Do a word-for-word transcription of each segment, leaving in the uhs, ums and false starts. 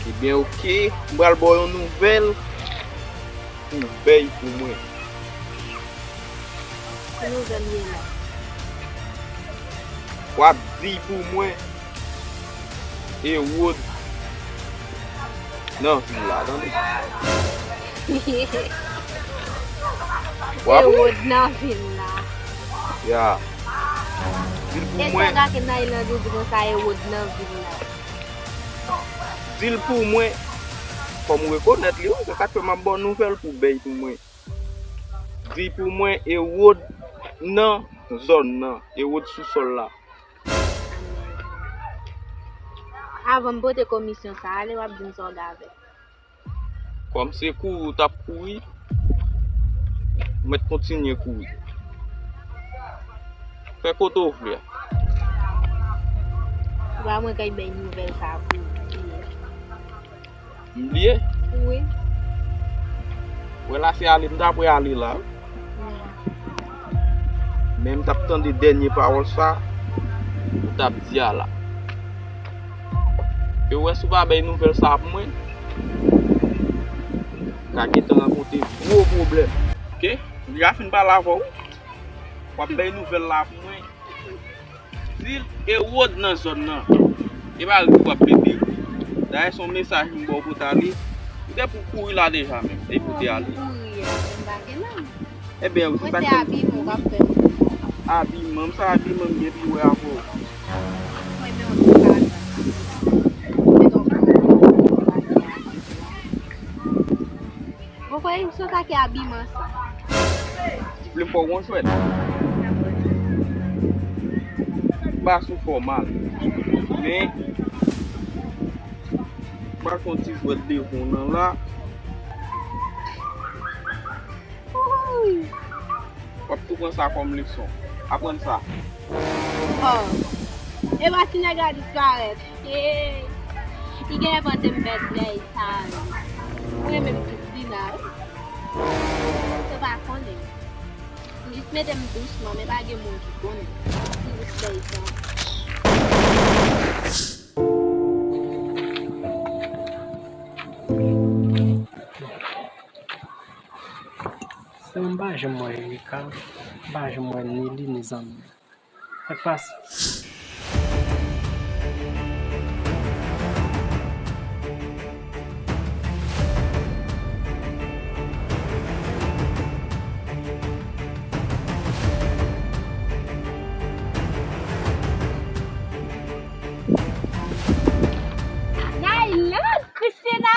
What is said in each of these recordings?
Ebyen, oke, m pral ba w yon nouvèl pou bèy pou mwen. Ki nouvèl ye la? W ap di pou mwen, Ewod nan vil la, tande. W ap Ewod nan vil la. Ya. Di l pou mwen. E sa gade nan Iland ou di konsa Ewod nan vil la. Di l pou mwen. Fò m rekonèt li, wi. Se sa k fè m ap ba w nouvèl pou bèy pou mwen. Di pou mwen Ewod nan zòn nan. Ewod sou sòl la. Avan m pote komisyon sa a, ale w ap di m sa w gen avè l. Kòm se kouri w t ap kouri, mèt kontinye kouri. Fè kote w vle a. Ba mwen kay bay nouvèl sa a pou ou. M bliye? Wi. Wè la se ale m ta prè ale la. Wi. Men m t ap tande dènye pawòl sa ou t ap di a la. E w wè si w pa bay nouvèl sa a pou mwen, ka gentan rankontre gwo pwoblèm. Oke? M deja fin pale avè w. W ap bay nouvèl la pou mwen. Di l Ewod nan zòn nan. E pa ri w ap pete ri. Dayè se yon mesaj m ba w pou w t ale. Ou te pou kouri la deja menm. Depi w te ale. Kouri a, m pa gen menm. Ebyen, ou se pa gen abiman w ap fè. Abiman, m sa abiman m gen pi wè avè w. Mwen, men yon ti bagay. Mwen, yon ti bagay. Mwen kwè se sa ki abiman sa. Li vle fè w yon jwèt. M pa sou fòmal. Men, m pral fè yon ti jwèt devan w nan la. Wouy! W ap tou pran sa kòm leson. Aprann sa. Oh. E pa ti nèg la disparèt. Hey. Li genlè panse m pèdi lè sa yo. Mwen menm Christina, wi. Ou pa konnen. Jis mete m dousman, men pa gen moun ki konnen. Ti respè sa. Sa m pa janm wè Erika, m pa janm wè ni li ni zanmi l. Sa k pase? Naylan, Christina!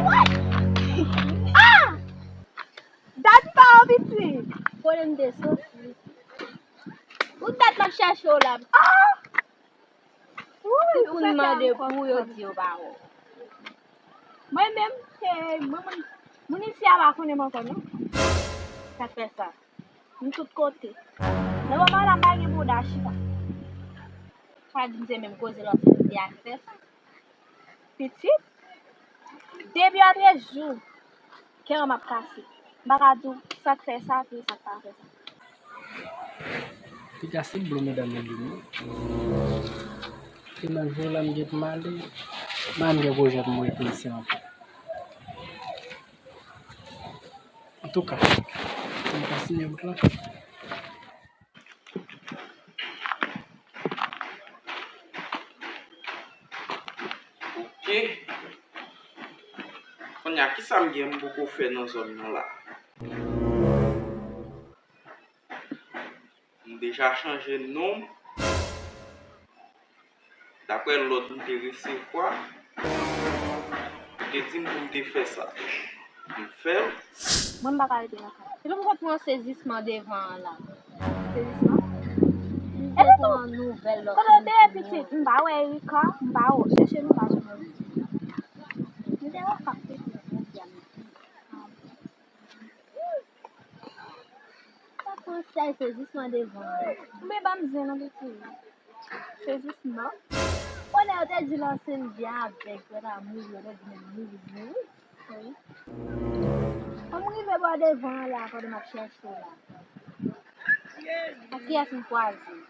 What? Ah! Dat pa w, pitit. Kote m te soti? Ou dat m ap chèche w la. Ah! Wi, ou fè kè a mwen kontan. Pou n mande pou yo di yo pa wè w. Mwen menm, eh, mwen, moun, moun isi a pa konnen m ankò, non. Sa k fè sa? M tout kote. Lè mwen pa la, m pa gen bouda chita. Sa di m se menm koze lòt kote a ki fè sa. Pitit, depi a trèz jou, kè an m ap kase. M pa ka di w sa k fè sa, epi sa k pa fè sa. Piga se blo medam yo li menm. Se nan jou la m gen pou m ale, m pa gen pwojè pou m rete isi ankò. Antouka, m kontinye wout la. Oke. Kounye a, kisa m gen m poko fè nan zòn nan la? M deja chanje non m. Daprè lòd m te resevwa, yo te di m pou m te fè sa. M fè l. Mwen, m pa ka rete nan kay. Se pou m konn pran sezisman devan an la. Sezisman? M te pran nouvèl lòt moun ki mouri. Kote w te ye, pitit? M pa wè Erika, m pa wè, chèche nou pa janm wè. M te wè kap pete nan fwontyè a. Sa fransèz, sezisman devan. Oubyen ban m zen nan piti. Sezisman. Konnen yo te di lanse l byen avèg, yo ta mouri, yo te di men mouri, mouri. Wi. Kòm m rive bò devan an la, pandan m ap chèche w la. Ak kiyès m kwaze?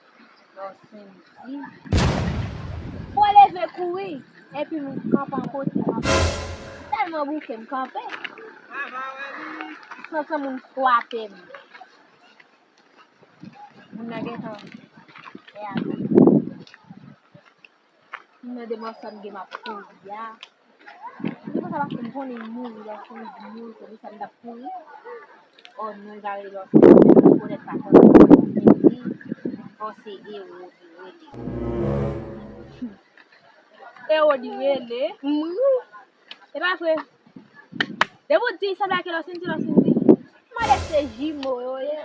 Bon, Sendy. Vle kouri, epi m kanpe yon kote, m ap tèlman bouke, m kanpe. Santi moun frape m. Moun nan gentan fè a. Moun nan de mòso m gen m ap kouri a. M te panse paske m konnen m mouri, lòske m di mouri, se pou sa m t ap kouri. Oh non, li pa rele lòske, m konnen pa konn. Epi, oh, se Ewod li rele. Ewod li rele. Wi. E pa vre. Depi w di sa, pa ke lòske m di, lòske m di. M mande se jimo yo ye.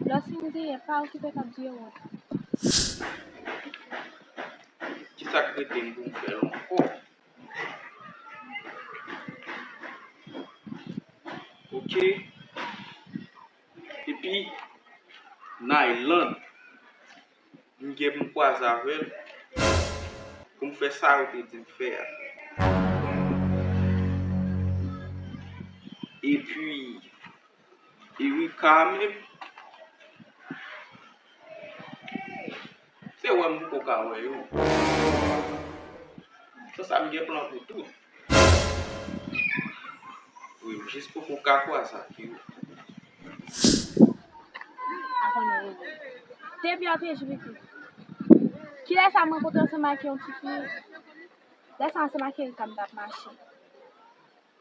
Lòske m di, e pa okipe k ap di Ewod. Kisa k rete m pou m fè l ankò? Ok. Epi, Nayland, m gen pou m kwaze avè l pou m fè sa yo te di m fè a. Epi, Erika menm, se wè m poko ka wè yo. Se sa m gen plan pou tout. Wi, m jis poko ka kwaze ak yo. Depi w te jwenn pitit. Kilè sa m rankontre ansanm ak yon tifi? Lè sa ansanm ak Erika m t ap mache.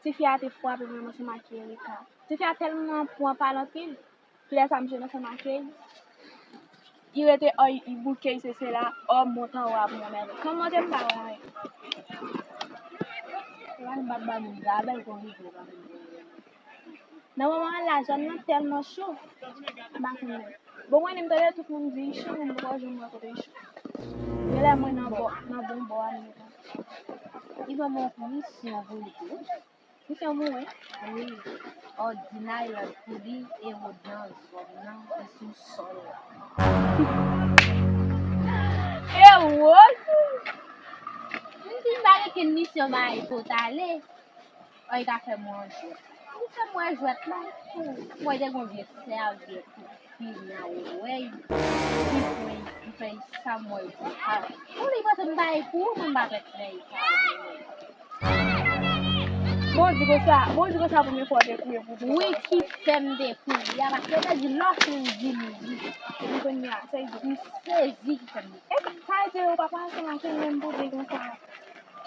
Tifi a te frape mwen ansanm ak Erika. Tifi a tèlman pran pal anpil. Kilè sa m jwenn ansanm ak li? Li rete, oh, li bouke, se sela, oh, m monte anwo ap mwen mèt. Kòm monte m pa wè anyen. Epa m pa t ba moun gabèl kon rive pa moun. Nan moman an la, zòn nan tèlman cho. M pa konn menm. Bon, mwen menm tande tout moun di li cho, men m poko janm wè kote li cho. Genlè mwen nan bò, nan bon bò a, men li ban mwen yon misyon pou li tou. Misyon pou mwen? Wi. Òdinay lòt pou li, Ewod nan zòn nan, li sou sòl la. Ewod? M di m pa gen kenn misyon ba li pou t ale. Ò, li ka fè mwen yon jwèt. Li fè mwen jwèt la. Mwen te gon vye sèvyèt. Fini a wè, li fè, li fè sa m wè l di sa. Ou li panse m bay pou ou, mwen m pa fè fè sa. Bon, di konsa, bon, di konsa premye fwa w te kriye pou ou. Wi, ki fè m te kriye a, paske yo te di lè w fin di li, di. Epi kounye a, sa vle di m sezi ki fè m te kriye. Epi sa vle di ou pa pale ansanm ak li menm pou di konsa.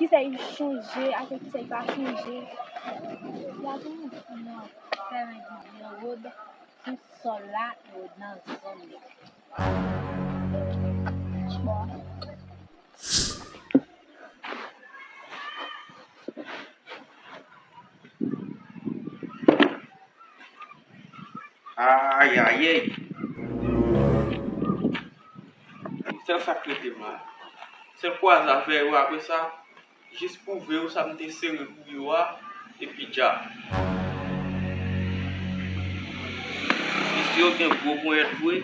Kisa li chanje, ak kisa li pa chanje. Gade, non, fèmen di Ewod. Sou sòl la, yo nan zòn li. Ayayay. Sèl sa k rete m la. Sèl kwaze avè yo apre sa. Jis pwouve yo sa m te sere pou yo a, epi dja. Mesye yo gen gwo ponyèt vre,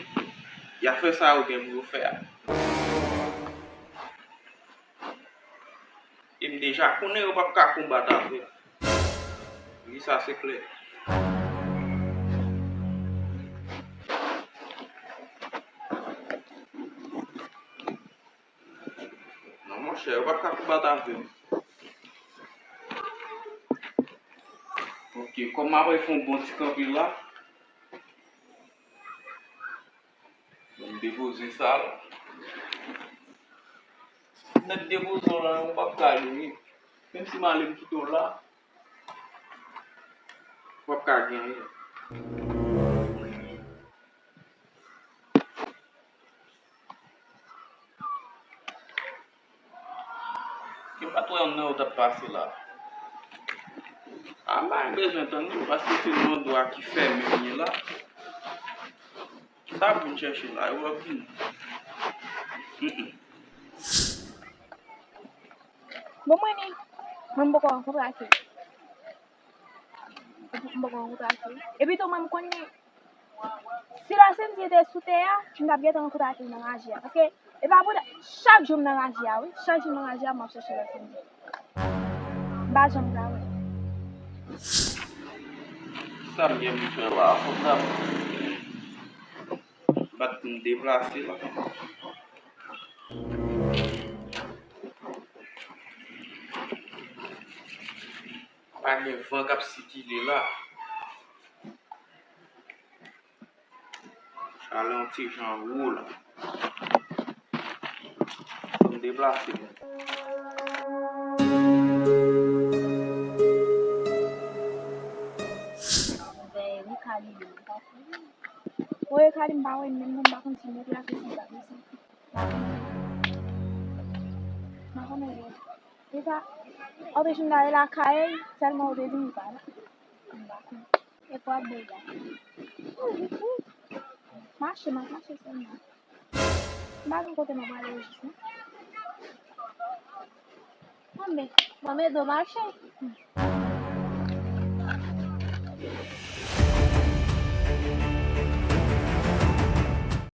y a fè sa yo gen pou yo fè a. E m deja konnen yo p ap ka konbat avè m. Wi, sa se klè. Non, monchè, yo p ap ka konbat avè m. Ok, kòm m ap fè yon bon ti kanpe la, m depoze sa la. Nèt depoze w la, yo p ap ka jwe. Menm si m ale m kite w la, w ap ka genyen. Yo pa t wè yon nan yo t ap pase la. A, m pa gen bezwen tann li, paske se yon andwa ki fèmen m ye la. Sa pou m chèche la, yo ap vini. Mm, mm. Bon, mwen ni, mwen m poko rankontre ak li. M poko rankontre ak li. Epi tou, mwen m konnen, si Lòsendy te sou tè a, m t ap gentan rankontre ak li nan raje a. Paske, e pa pou chak jou m nan raje a, wi. Chak jou m nan raje a, m ap chèche Lòsendy. M pa janm ka wè. Sa m gen pou fè la, fòk m ta bat pou m deplase la. Pa gen van k ap sikile la. Chalè yon ti jan wo la. Fò m deplase mwen. Veye Mikalim, li pa fini. Oye, Kalim pa wè m menm non, m pa konn si m deplase, si m pa desann. M pa konnen vre. Deja, anpil jou m ta ye lakay, sèlman ou te di m pa la. M pa konn. E pou ap dega. Mache, m ap mache sèlman. M pa gen kote m ap prale yo jis non. Mwen men, mwen men do mache.